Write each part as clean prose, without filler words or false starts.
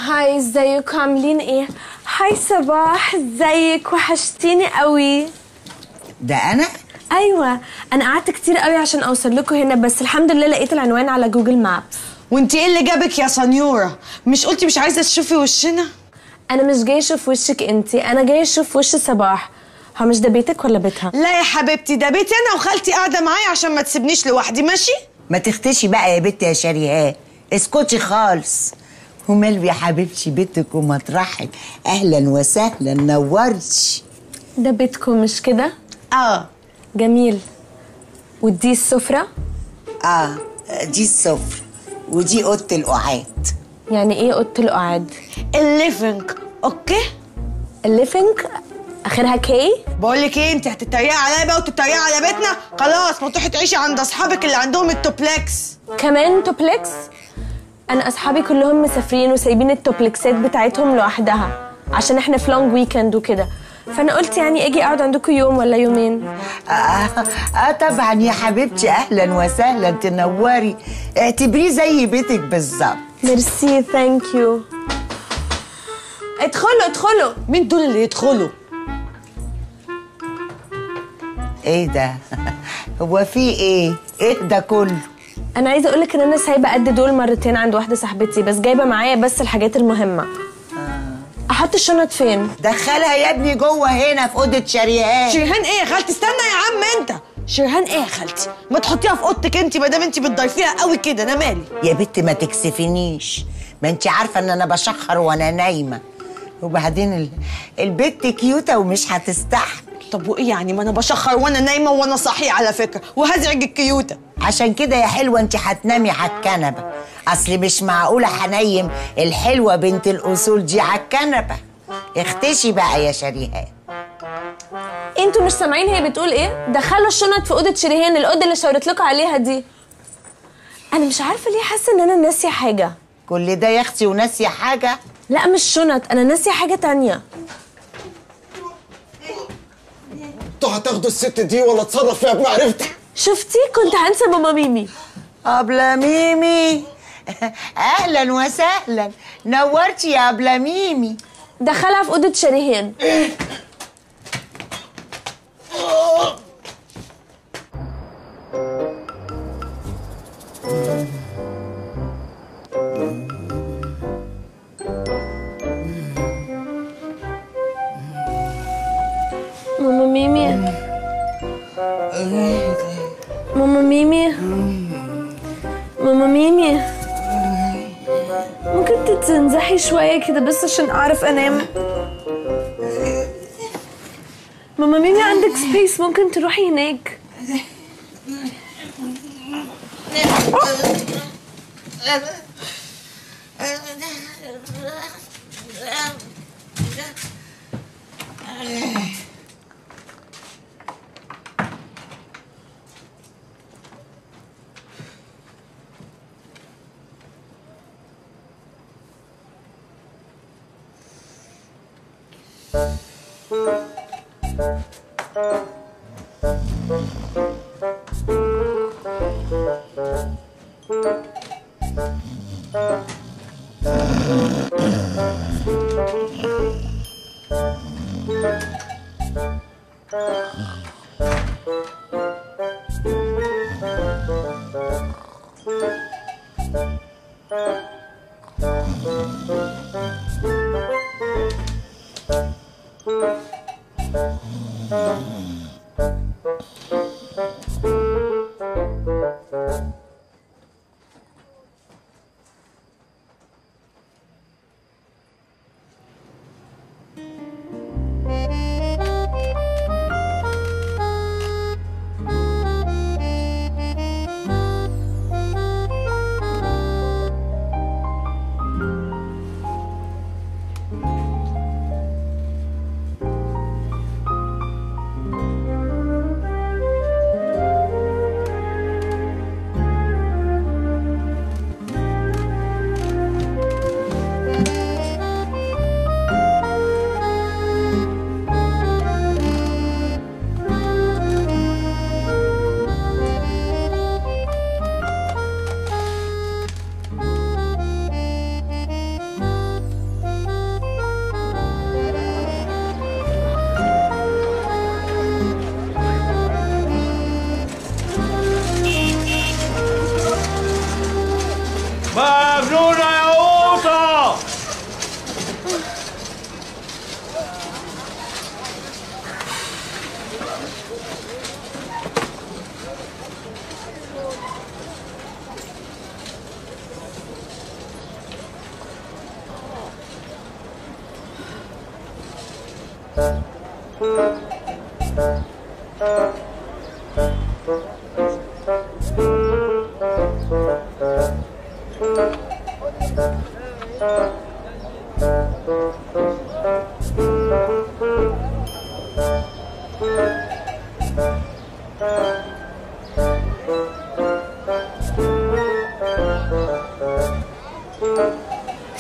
Hi، ازيكم عاملين ايه؟ Hi صباح، ازيك؟ وحشتيني قوي. ده انا؟ ايوه، انا قعدت كتير قوي عشان اوصل لكم هنا، بس الحمد لله لقيت العنوان على Google Maps. وانت ايه اللي جابك يا سنيوره؟ مش قلتي مش عايزه تشوفي وشنا؟ انا مش جاية اشوف وشك انت، انا جاية اشوف وش صباح. هو مش ده بيتك ولا بيتها؟ لا يا حبيبتي، ده بيتي انا وخالتي قاعدة معايا عشان ما تسيبنيش لوحدي. ماشي؟ ما تختشي بقى يا بنتي يا شريهان، اسكتي خالص. ومال يا حبيبتي، بيتك ومطرحك. اهلا وسهلا، نورتي. ده بيتكم مش كده؟ اه. جميل. ودي السفرة؟ اه دي السفرة، ودي اوضة القعاد. يعني ايه اوضة القعاد؟ ال living. Okay؟ ال living اخرها K؟ بقول لك ايه، انت هتتريقي عليا بقى وتتريقي على بيتنا؟ خلاص ما تروحي تعيشي عند اصحابك اللي عندهم التوبلكس. كمان توبلكس؟ انا اصحابي كلهم مسافرين وسايبين التوبلكسات بتاعتهم لوحدها عشان احنا في long weekend وكده، فانا قلت يعني اجي اقعد عندكم يوم ولا يومين. طبعا يا حبيبتي، اهلا وسهلا، تنوري، اعتبريه زي بيتك بالظبط. ميرسي، thank you. ادخلوا ادخلوا. مين دول اللي يدخلوا؟ ايه ده؟ هو في ايه؟ ايه ده كله؟ انا عايزه اقول لك ان انا سايبه قد دول مرتين عند واحدة صاحبتي، بس جايبه معايا بس الحاجات المهمة. احط الشنط فين؟ دخلها يا ابني جوه هنا في اوضة شريهان. شريهان ايه يا خالتي؟ استنى يا عم انت. شريهان ايه يا خالتي؟ ما تحطيها في اوضتك انت ما دام انت بتضيفيها قوي كده، انا مالي؟ يا بنت ما تكسفينيش، ما انت عارفه ان انا بشخر وانا نايمة. وبعدين البت كيوته ومش هتستحمل. طب وايه يعني؟ ما انا بشخر وانا نايمة وانا صاحية على فكرة، وهزعج الكيوته. عشان كده يا حلوة انت هتنامي على الكنبة، اصل مش معقولة هنيم الحلوة بنت الاصول دي على الكنبة. اختشي بقى يا شريهان. انتوا مش سامعين هي بتقول ايه؟ دخلوا الشنط في اوضة شريهان، الاوضة اللي شاورت لكم عليها دي. انا مش عارفه ليه حاسه ان انا ناسيه حاجة. كل ده يا اختي وناسيه حاجة؟ لا مش شنط، انا ناسيه حاجة تانية. انتوا هتاخدوا الست دي ولا اتصرف فيها بمعرفتك؟ شفتي؟ كنت هنسى ماما ميمي. أبلة ميمي، اهلا وسهلا، نورتي يا أبلة ميمي. دخلها في اوضة شريهان. ايه؟ ماما ميمي، ماما ميمي، ماما ميمي، ممكن تتنزحي شوية كده بس عشان أعرف أنام؟ ماما ميمي عندك space، ممكن تروحي هناك. مجنونة يا قوطه.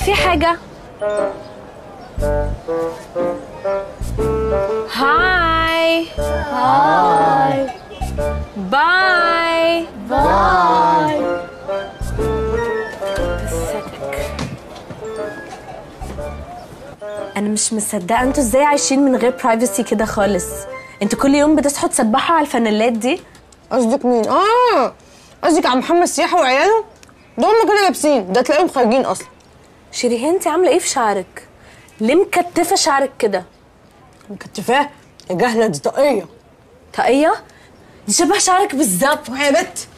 في حاجة؟ hi hi bye bye. pathetic. أنا مش مصدقة أنتوا إزاي عايشين من غير privacy كده خالص. أنتوا كل يوم بتصحوا تصبحوا على الفانيلات دي؟ قصدك مين؟ قصدك على محمد سياحة وعياله؟ ده هم كده لابسين، ده تلاقيهم خارجين أصلا. شيريهان انت عامله ايه في شعرك؟ ليه مكتفه شعرك كده؟ مكتفاه؟ يا جهله دي طاقية. طاقية؟ دي شبه شعرك بالظبط. يا بت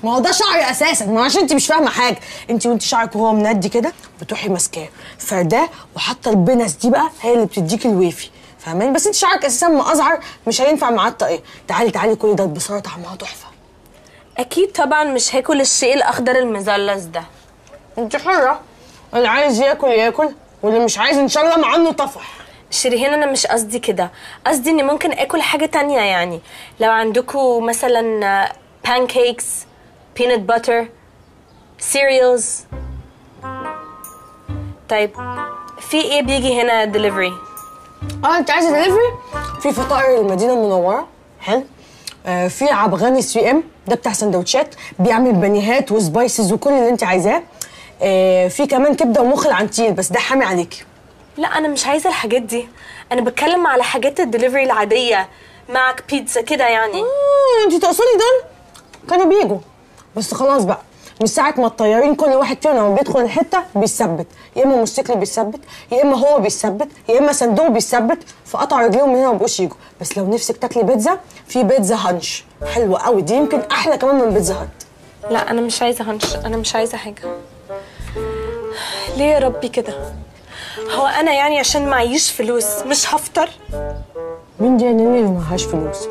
ما هو ده شعري اساسا، ما عشان انت مش فاهمه حاجة. انت وانت شعرك وهو مندي كده بتروحي ماسكاه فرداه وحاطه البنس دي بقى هي اللي بتديكي ال wavy، فاهماني؟ بس انت شعرك اساسا مقزعر مش هينفع معاه الطاقية. تعالي تعالي كلي ده البصاره طعمها تحفة. اكيد طبعا مش هاكل الشيء الاخضر المثلث ده. انت حره، اللي عايز ياكل ياكل واللي مش عايز ان شاء الله مع انه طفح. شيريهان انا مش قصدي كده، قصدي اني ممكن اكل حاجة تانية. يعني لو عندكم مثلا pancakes، peanut butter، cereals. طيب في ايه بيجي هنا دليفري؟ انت عايزه دليفري؟ في فطائر المدينة المنورة حلو، في عبغاني 3M ده بتاع سندوتشات بيعمل بانيهات و spices وكل اللي انت عايزاه. في كمان كبده ومخ العنتيل بس ده حامي عليكي. لا انا مش عايزه الحاجات دي، انا بتكلم على حاجات الدليفري العادية، معك بيتزا كده يعني. انت تقصدي دول؟ كانوا بيجوا بس خلاص بقى، من ساعة ما الطيارين كل واحد فيهم لما بيدخل الحتة بيثبت، يا اما موتوسيكل بيثبت، يا اما هو بيثبت، يا اما صندوق بيثبت، فقطعوا رجليهم من هنا ما بقوش يجوا. بس لو نفسك تاكلي بيتزا، في بيتزا هانش حلوة قوي، دي يمكن احلى كمان من بيتزا هات. لا انا مش عايزه هانش، انا مش عايزه حاجة. ليه يا ربي كده؟ هو انا يعني عشان معيش فلوس مش هفطر؟ مين دي يا نيني اللي معهاش فلوس؟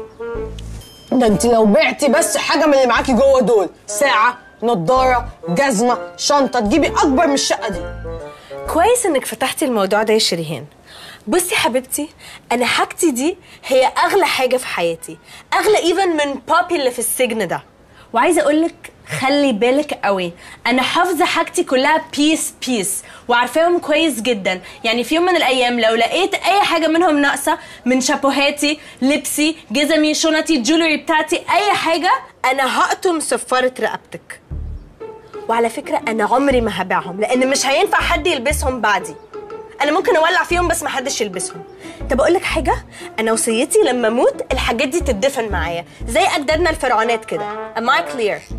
ده انت لو بعتي بس حاجة من اللي معاكي جوه دول، ساعة، نضاره، جزمه، شنطه، تجيبي اكبر من الشقة دي. كويس انك فتحتي الموضوع ده يا شريهان. بصي حبيبتي، انا حاجتي دي هي اغلى حاجة في حياتي، اغلى even من بابي اللي في السجن ده. وعايزه اقولك خلي بالك قوي، انا حافظه حاجتي كلها piece piece وعارفاهم كويس جدا. يعني في يوم من الايام لو لقيت اي حاجة منهم ناقصه، من شابوهاتي، لبسي، جزمي، شنطي، ال jewelry بتاعتي، اي حاجة، انا هقطم صفارة رقبتك. وعلى فكرة انا عمري ما هبيعهم، لان مش هينفع حد يلبسهم بعدي. انا ممكن اولع فيهم بس ما حدش يلبسهم. طب اقول لك حاجة، انا وصيتي لما اموت الحاجات دي تدفن معايا زي اجدادنا الفرعونات كده. Am I clear؟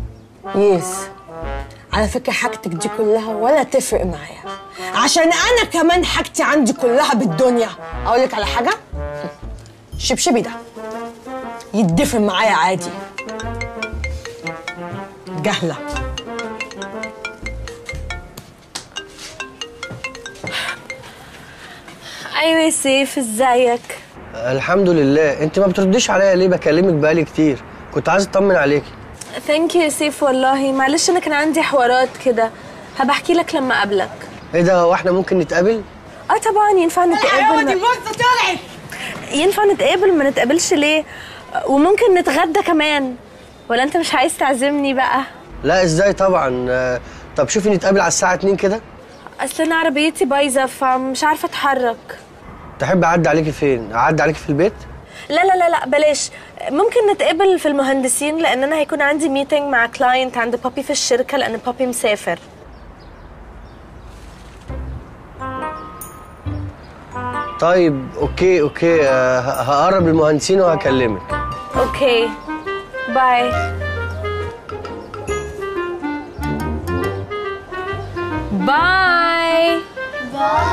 yes. على فكرة حاجتك دي كلها ولا تفرق معايا، عشان انا كمان حاجتي عندي كلها بالدنيا. اقول لك على حاجة، شبشبي ده يدفن معايا عادي. جهله. ايوه يا سيف، ازيك؟ الحمد لله. انت ما بترديش عليا ليه؟ بكلمك بقالي كتير، كنت عايز اطمن عليكي. thank you يا سيف، والله معلش انا كان عندي حوارات كده، هبحكي لك لما اقابلك. ايه ده، هو احنا ممكن نتقابل؟ اه طبعا ينفع نتقابل. دي البصه طلعت. ينفع نتقابل، ما نتقابلش ليه؟ وممكن نتغدى كمان، ولا انت مش عايز تعزمني بقى؟ لا ازاي طبعا. طب شوفي نتقابل على الساعة 2 كده. اصل انا عربيتي بايظة فمش عارفه اتحرك. تحب اعدي عليكي فين؟ اعدي عليكي في البيت؟ لا لا لا لا بلاش، ممكن نتقابل في المهندسين، لان انا هيكون عندي meeting مع client عند بابي في الشركة، لان بابي مسافر. طيب okay okay، هقرب المهندسين وهكلمك. okay bye. Bye bye.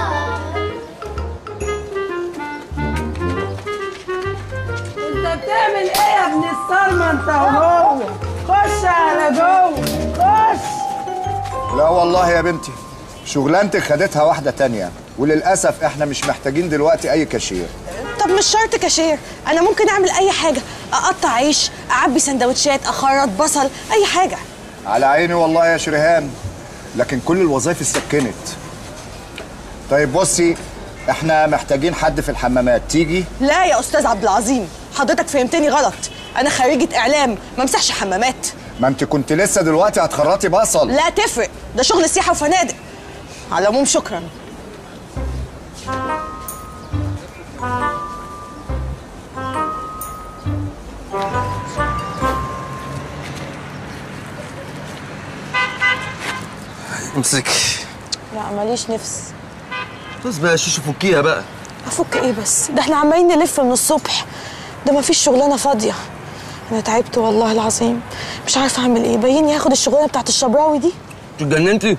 انت بتعمل ايه يا ابن الصرمه انت وهو؟ خش على جوه، خش. لا والله يا بنتي، شغلانتك خدتها واحدة تانية، وللاسف احنا مش محتاجين دلوقتي اي كاشير. طب مش شرط كاشير، انا ممكن اعمل اي حاجة، اقطع عيش، اعبي سندوتشات، اخرط بصل، اي حاجة. على عيني والله يا شريهان، لكن كل الوظائف اتسكنت. طيب بصي، احنا محتاجين حد في الحمامات، تيجي؟ لا يا استاذ عبد العظيم، حضرتك فهمتني غلط، انا خريجة اعلام، ما امسحش حمامات. ما انت كنت لسه دلوقتي هتخرطي بصل. لا تفرق، ده شغل سياحة وفنادق. على العموم شكرا. امسكي. لا ماليش نفس. بس بقى يا شوشو فكيها بقى. افك ايه بس؟ ده احنا عمالين نلف من الصبح، ده مفيش شغلانة فاضية. انا تعبت والله العظيم، مش عارفه اعمل ايه. بايني هاخد الشغلانة بتاعت الشبراوي دي. انت اتجننتي؟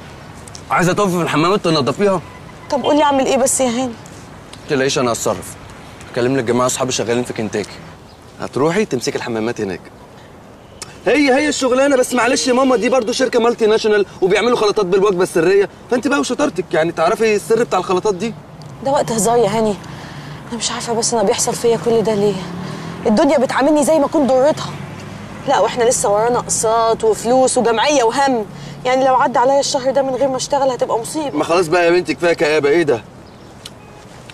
عايزه تقفي في الحمامات تنضفيها؟ طب قولي اعمل ايه بس يا هاني؟ ما تقلقيش انا هتصرف. هكلم لك جماعة اصحابي شغالين في كنتاكي. هتروحي تمسكي الحمامات هناك. هي الشغلانة، بس معلش يا ماما، دي برضو شركة multinational وبيعملوا خلطات بالوجبه السرية، فانت بقى وشطارتك يعني تعرفي السر بتاع الخلطات دي. ده وقت هزار يا هاني، انا مش عارفه بس انا بيحصل فيا كل ده ليه؟ الدنيا بتعاملني زي ما اكون ضرتها. لا واحنا لسه ورانا اقساط وفلوس وجمعية وهم، يعني لو عدى عليا الشهر ده من غير ما اشتغل هتبقى مصيبة. ما خلاص بقى يا بنتي، كفاية كآبه. ايه ده؟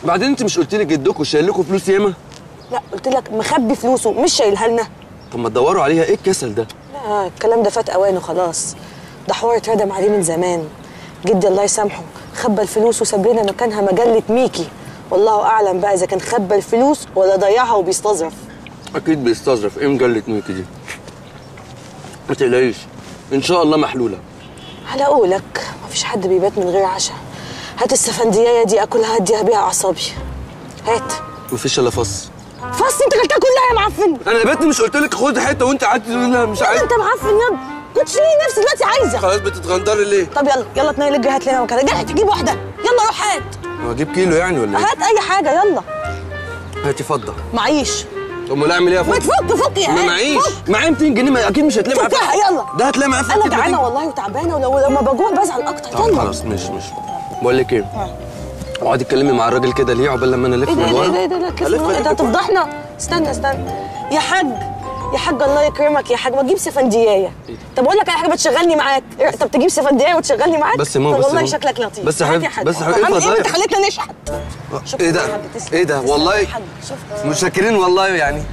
بعدين انت مش قلت لي جدكم شايل لكم فلوس ياما؟ لا قلت لك مخبي فلوسه مش شايلها لنا. طب ما تدوروا عليها، ايه الكسل ده؟ لا الكلام ده فات اوانه خلاص، ده حوار اتردم عليه من زمان. جدي الله يسامحه خبى الفلوس وساب لنا مكانها مجلة ميكي، والله اعلم بقى اذا كان خبى الفلوس ولا ضيعها وبيستظرف. اكيد بيستظرف. ايه مجلة ميكي دي؟ ما تقلقيش ان شاء الله محلولة. على قولك مفيش حد بيبات من غير عشاء. هات السفنديايه دي اكلها هديها بيها اعصابي. هات. مفيش الا فص. فص؟ انت كلتها كلها يا معفن. انا يا بنتي مش قلت لك خد حتة وانت قعدت تقول لها مش عايزه؟ انت معفن ياض، كنتش ليه نفسي دلوقتي عايزه. خلاص بتتغندري ليه؟ طب يلا يلا اتنيل اجري هات لنا مكانها، جاي تجيب واحدة، يلا روح هات. هجيب كيلو يعني ولا ايه؟ هات اي حاجة يلا. هاتي فضة. معيش. امال اعمل ايه يا فضة؟ ما تفك فك يا ما معيش، معايا 200 جنيه، ما اكيد مش هتلاقي معايا. فكها يلا. ده هتلاقي معايا. انا جعانة والله وتعبانه، ولو لما بجوع بزعل اكتر. طب خلاص ماشي ماشي. بقول لك ايه؟ اقعدي اتكلمي مع الراجل كده ليه عقبال لما انا الف من ورا. ايه ده ايه ده؟ ايه ده هتفضحنا. استنى استنى يا حاج، يا حاج الله يكرمك يا حاج، ما تجيب سفنديايه. طب اقول لك على حاجة، بتشغلني معاك. طب تجيب سفنديايه وتشغلني معاك؟ بس يا ماما، بس والله شكلك لطيف. بس يا حبيبتي، بس يا حبيبتي، ايه انت خليتنا نشحت. ايه ده؟ ايه ده والله متشكرين والله يعني.